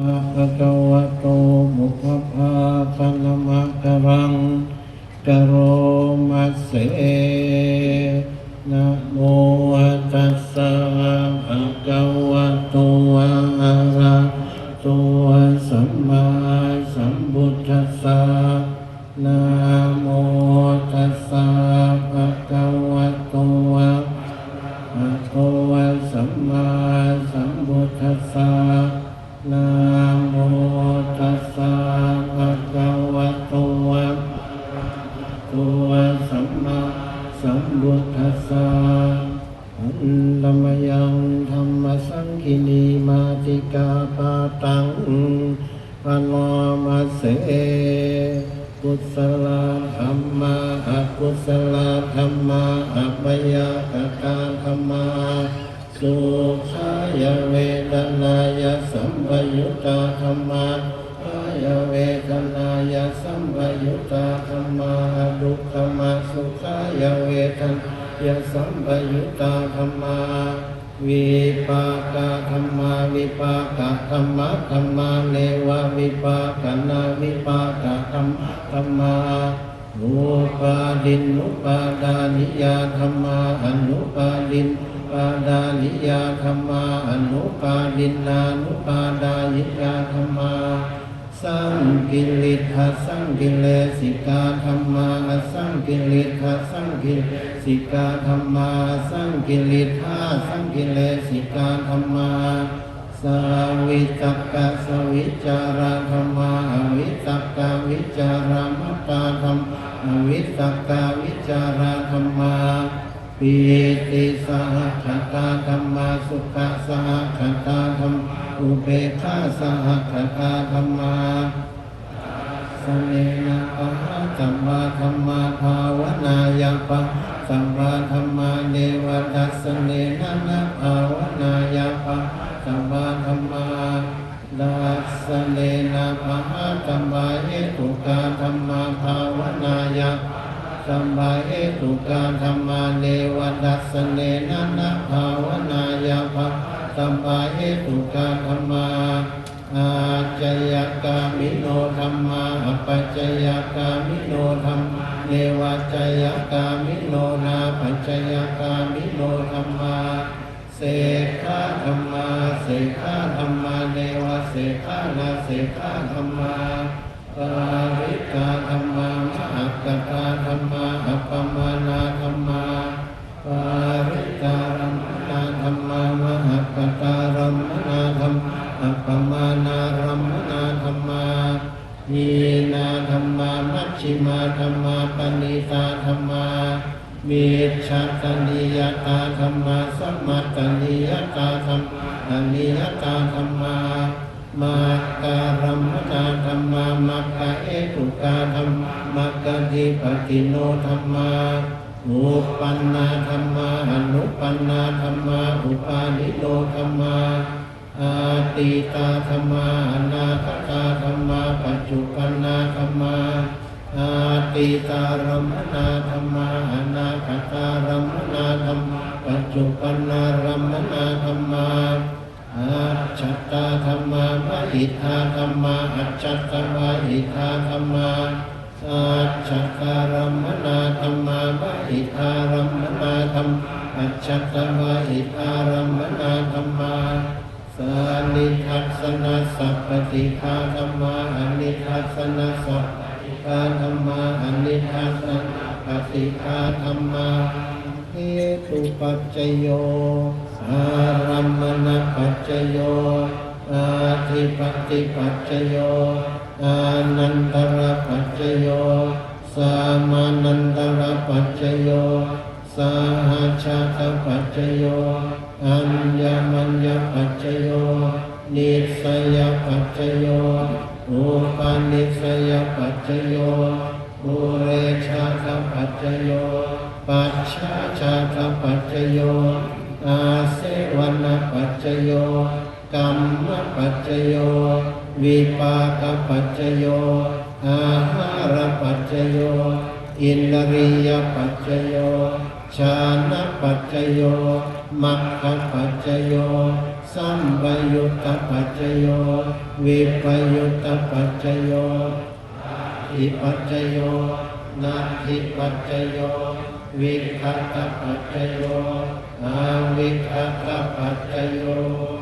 ພະຄະວະໂຕ ບຸບພະພາຄະນະມະກະລັງ ກະໂຣມະເສ ນະໂມຕັດສະ ພະຄະວະໂຕ ອະລະຫະໂຕ ສຳມາສຳພຸດທັດສະ ນະໂມຕັດສະ ພະຄະວະໂຕ ອະລະຫະໂຕ ສຳມາສຳພຸດທັດສະ ນະໂມຕັດສະ ພະຄະວະໂຕ ອະລະຫະໂຕ ສຳມາສຳພຸດທັດສະ ອັນຕະມະຍັງ ທຳມະສັງກິນີ ມາຕິກາປາຕັງ ພະລາມະເສ ກຸສະລະທຳມາ ອະກຸສະລະທຳມາ ອາພະຍາກະຕາທຳມາ ສຸຂາຍະເວທະນາຍະ ສຳປະຍຸດຕາທຳມາ ຂາຍະເວທະນາຍະ ສຳປະຍຸດຕາທຳມາ ອະດຸກຂະມະສຸຂາຍະເວທະນາຍະ ສຳປະຍຸດຕາທຳມາ ວິປາກະທຳມາ ວິປາກະທຳມະທຳມາ ເນວະວິປາກະນາ ວິປາກະທຳມະທຳມາ ອຸປາດິນນຸປາດານິຍາທຳມາ ອະນຸປາດິນນຸປາດານິຍາທຳມາ ອະນຸປາດິນນານຸປາດານິຍາທຳມາ ສັງກິລິດທະສັງກິເລສິກາທຳມາ ອະສັງກິລິດທະສັງກິເລສິກາທຳມາ ອະສັງກິລິດທາສັງກິເລສິກາທຳມາ ສະວິຕັກກະສະວິຈາລະທຳມາ ອະວິຕັກກະວິຈາລະມັດຕາທຳມາ ອະວິຕັກກະວິຈາລະທຳມາ ປີຕິສະຫະຄະຕາທຳມາ ສຸຂະສະຫະຄະຕາທຳມາ ອຸເບກຂາສະຫະຄະຕາທຳມາ ສະເນນະປະຫາຕະບາທຳມາ ພາວະນາຍະປະຫາຕະບາທຳມາ ເນວະທັດສະເນນະນະພາວະນາຍະປະຫາຕະບາທຳມາ ທັດສະເນນະປະຫາຕະບາເຫຕຸກາທຳມາ ພາວະນາຍະປະຫາຕະບາເຫຕຸກາທຳມາ ເນວະທັດສະເນນະນະພາວະນາຍະປະຫາຕະບາເຫຕຸກາທຳມາ ອາຈະຍະກາມິໂນທຳມາ ອະປັດຈະຍະກາມິໂນທຳມາ ເນວະຈະຍະກາມິໂນນາປັດຈະຍະກາມິໂນທຳມາ ເສຂາທຳມາ ເສຂາທຳມາ ເນວະເສຂານາເສຂາທຳມາ ປາຣິດຕາທຳມາ ມະຫັກກະຕາທຳມາ ອັບປະມານາທຳມາ ປາຣິດຕາລັມມະນາທຳມາ ມະຫັກກະຕາລັມມະນາທຳມາ ອັບປະມານາລັມມະນາທຳມາ ຮີນາທຳມາ ມັດຊິມາທຳມາ ປະນີຕາທຳມາ ມິດສະຕະນິຍະຕາທຳມາ ສະມັດຕະນິຍະຕາທຳມາ ອະນິຍະຕາທຳມາ ມັກກະລັມມະນາທຳມາ ມັກກະເຫຕຸກາທຳມາ ມັກກະທິປະຕິໂນທຳມາ ອຸປັນນາທຳມາ ອະນຸປັນນາທຳມາ ອຸປາດິໂນທຳມາ ອະຕີຕາທຳມາ ອະນາຄະຕາທຳມາ ປັດຈຸບັນນາທຳມາ ອະຕີຕາລັມມະນາທຳມາ ອະນາຄະຕາລັມມະນາທຳມາ ປັດຈຸບັນນາລັມມະນາທຳມາ ອັດສະຕາທຳມາ ວະອິດຖາທຳມາ ອັດສະຕະວະອິດຖາທຳມາ ອັດສະຕາລັມມະນາທຳມາ ວະອິດຖາລັມມະນາທຳມາ ອັດສະຕະວະອິດຖາລັມມະນາທຳມາ ສານິທັດສະນະສະປະຕິກາທຳມາ ອະນິທັດສະນະສະປະຕິກາທຳມາ ອະນິທັດສະນະປະຕິກາທຳມາ ເຫຕຸປັດຈະໂຍ ອາລັມມະນະປັດຈະໂຍ ອາທິປະຕິປັດຈະໂຍ ອານັນຕະລະປັດຈະໂຍ ສາມານັນຕະລະປັດຈະໂຍ ສະຫັດສະຕະປັດຈະໂຍ ອັນຍະມັນຍະປັດຈະໂຍ ນິດສະຍະປັດຈະໂຍ ອຸປະນິດສະຍະປັດຈະໂຍ ປຸເຣຊາຕະປັດຈະໂຍ ປັດສາຊາຕະປັດຈະໂຍ ອາເສວະນະປັດຈະໂຍ ກຳມະປັດຈະໂຍ ວິປາກະປັດຈະໂຍ ອາຫາລະປັດຈະໂຍ ອິນດະລີຍະປັດຈະໂຍ ຊານະປັດຈະໂຍ ມັກຂະປັດຈະໂຍ ສຳປະຍຸດຕະປັດຈະໂຍ ວິປະຍຸດຕະປັດຈະໂຍ ອາທິປັດຈະໂຍ ນັດຖິປັດຈະໂຍ ວິຄະຕະປັດຈະໂຍ ອະວິຄະຕະປັດຈະໂຍ